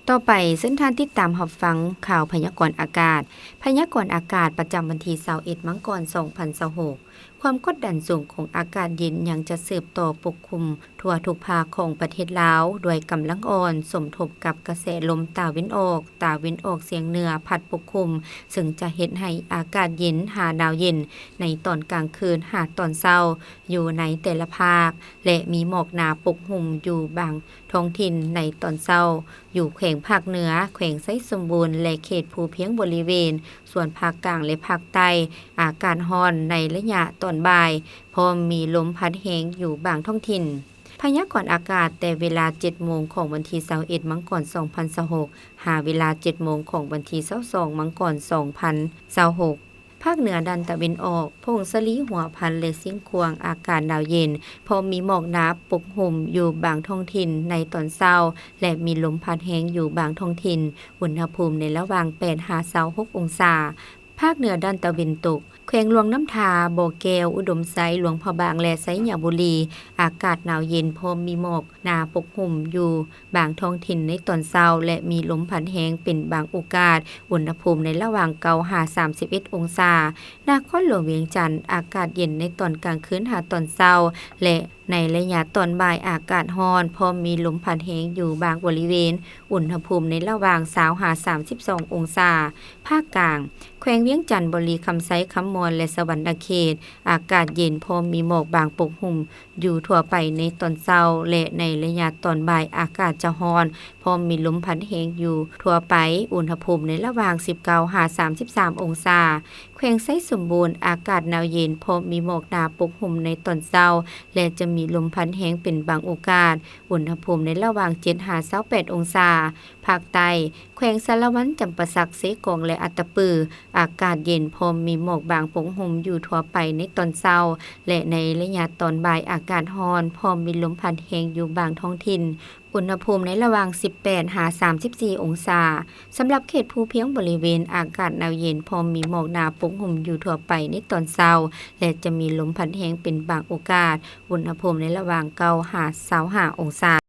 ຕໍ່ໄປເຊີນທ່ານຕິດຕາມຮັບຟັງຂ່າວພະຍາກອນອາກາດ. ພະຍາກອນອາກາດປະຈຳວັນທີຊາວເອັດ ມັງກອນ ສອງພັນຊາວຫົກ. ຄວາມກົດດັນສູງຂອງອາກາດເຢັນຍັງຈະສືບຕໍ່ປົກຄຸມທົ່ວທຸກພາກຂອງປະເທດລາວ ດ້ວຍກຳລັງອ່ອນ ສົມທົບກັບກະແສລົມຕາເວັນອອກ, ຕາເວັນອອກສຽງເໜືອພັດປົກຄຸມ, ເຊິ່ງຈະເຮັດໃຫ້ອາກາດເຢັນຫາໜາວເຢັນໃນຕອນກາງຄືນຫາຕອນເຊົ້າຢູ່ໃນແຕ່ລະພາກ ແລະ ມີໝອກໜາປົກຫຸ້ມຢູ່ບາງທ້ອງຖິ່ນໃນຕອນເຊົ້າ ຢູ່ແຂວງພາກເໜືອ, ແຂວງໄຊສົມບູນ ແລະ ເຂດພູພຽງບໍລິເວນ, ສ່ວນພາກກາງ ແລະ ພາກໃຕ້ ອາກາດຮ້ອນໃນໄລຍະຕອນບ່າຍ ພ້ອມມີລົມພັດແຮງຢູ່ບາງທ້ອງຖິ່ນ. ພະຍາກອນອາກາດແຕ່ເວລາເຈັດໂມງຂອງວັນທີຊາວເອັດ ມັງກອນ ສອງພັນຊາວຫົກ ຫາເວລາເຈັດໂມງຂອງວັນທີຊາວສອງ ມັງກອນ ສອງພັນຊາວຫົກ. ພາກເໜືອດ້ານຕາເວັນອອກ, ຜົ້ງສາລີ, ຫົວພັນ ແລະ ຊຽງຂວາງ ອາກາດໜາວເຢັນ, ພ້ອມມີໝອກໜາປົກຫຸ້ມຢູ່ບາງທ້ອງຖິ່ນໃນຕອນເຊົ້າ ແລະ ມີລົມພັດແຮງຢູ່ບາງທ້ອງຖິ່ນ, ອຸນຫະພູມໃນລະຫວ່າງແປດຫາຊາວຫົກອົງສາ. ພາກເໜືອດ້ານຕາເວັນຕົກ, ແຂວງຫຼວງນ້ຳທາ, ບໍ່ແກ້ວ, ອຸດົມໄຊ, ຫຼວງພະບາງ ແລະ ໄຊຍະບູລີ ອາກາດໜາວເຢັນ ພ້ອມມີໝອກໜາປົກຫຸ້ມຢູ່ບາງທ້ອງຖິ່ນໃນຕອນເຊົ້າ ແລະ ມີລົມພັດແຮງເປັນບາງໂອກາດ, ອຸນຫະພູມໃນລະຫວ່າງເກົ້າຫາສາມສິບເອັດອົງສາ. ນະຄອນຫຼວງວຽງຈັນ ອາກາດເຢັນໃນຕອນກາງຄືນຫາຕອນເຊົ້າ ແລະ ໃນໄລຍະຕອນບ່າຍອາກາດຮ້ອນ ພ້ອມມີລົມພັດແຮງຢູ່ບາງບໍລິເວນ, ອຸນຫະພູມໃນລະຫວ່າງຊາວຫາສາມສິບສອງອົງສາ. ພາກກາງ, ແຂວງວຽງຈັນ, ບໍລິຄຳໄຊ, ຄຳມ່ວນ ແລະ ສະຫວັນນະເຂດ ອາກາດເຢັນ ພ້ອມມີໝອກບາງປົກຫຸ້ມຢູ່ທົ່ວໄປໃນຕອນເຊົ້າ ແລະ ໃນໄລຍະຕອນບ່າຍອາກາດຈະຮ້ອນ ພ້ອມມີລົມພັດແຮງຢູ່ທົ່ວໄປ, ອຸນຫະພູມໃນລະຫວ່າງສິບເກົ້າຫາສາມສິບສາມອົງສາ. ແຂວງໄຊສົມບູນ ອາກາດໜາວເຢັນ ພ້ອມມີໝອກໜາປົກຫຸ້ມໃນຕອນເຊົ້າ ແລະ ຈະມີລົມພັດແຮງເປັນບາງໂອກາດ, ອຸນຫະພູມໃນລະຫວ່າງເຈັດຫາຊາວແປດອົງສາ. ພາກໃຕ້, ແຂວງສາລະວັນ, ຈຳປາສັກ, ເຊກອງ ແລະ ອັດຕະປື ອາກາດເຢັນ ພ້ອມມີໝອກບາງປົກຫຸ້ມຢູ່ທົ່ວໄປໃນຕອນເຊົ້າ ແລະ ໃນໄລຍະຕອນບ່າຍອາກາດຮ້ອນ ພ້ອມມີລົມພັດແຮງຢູ່ບາງທ້ອງຖິ່ນ, ອຸນຫະພູມໃນລະຫວ່າງສິບແປດຫາສາມສິບສີ່ອົງສາ. ສຳລັບເຂດພູພຽງບໍລິເວນ ອາກາດໜາວເຢັນ ພ້ອມມີໝອກໜາປົກຫຸ້ມຢູ່ທົ່ວໄປໃນຕອນເຊົ້າ ແລະ ຈະມີລົມພັດແຮງເປັນບາງໂອກາດ, ອຸນຫະພູມໃນລະຫວ່າງເກົ້າຫາຊາວຫ້າອົງສາ.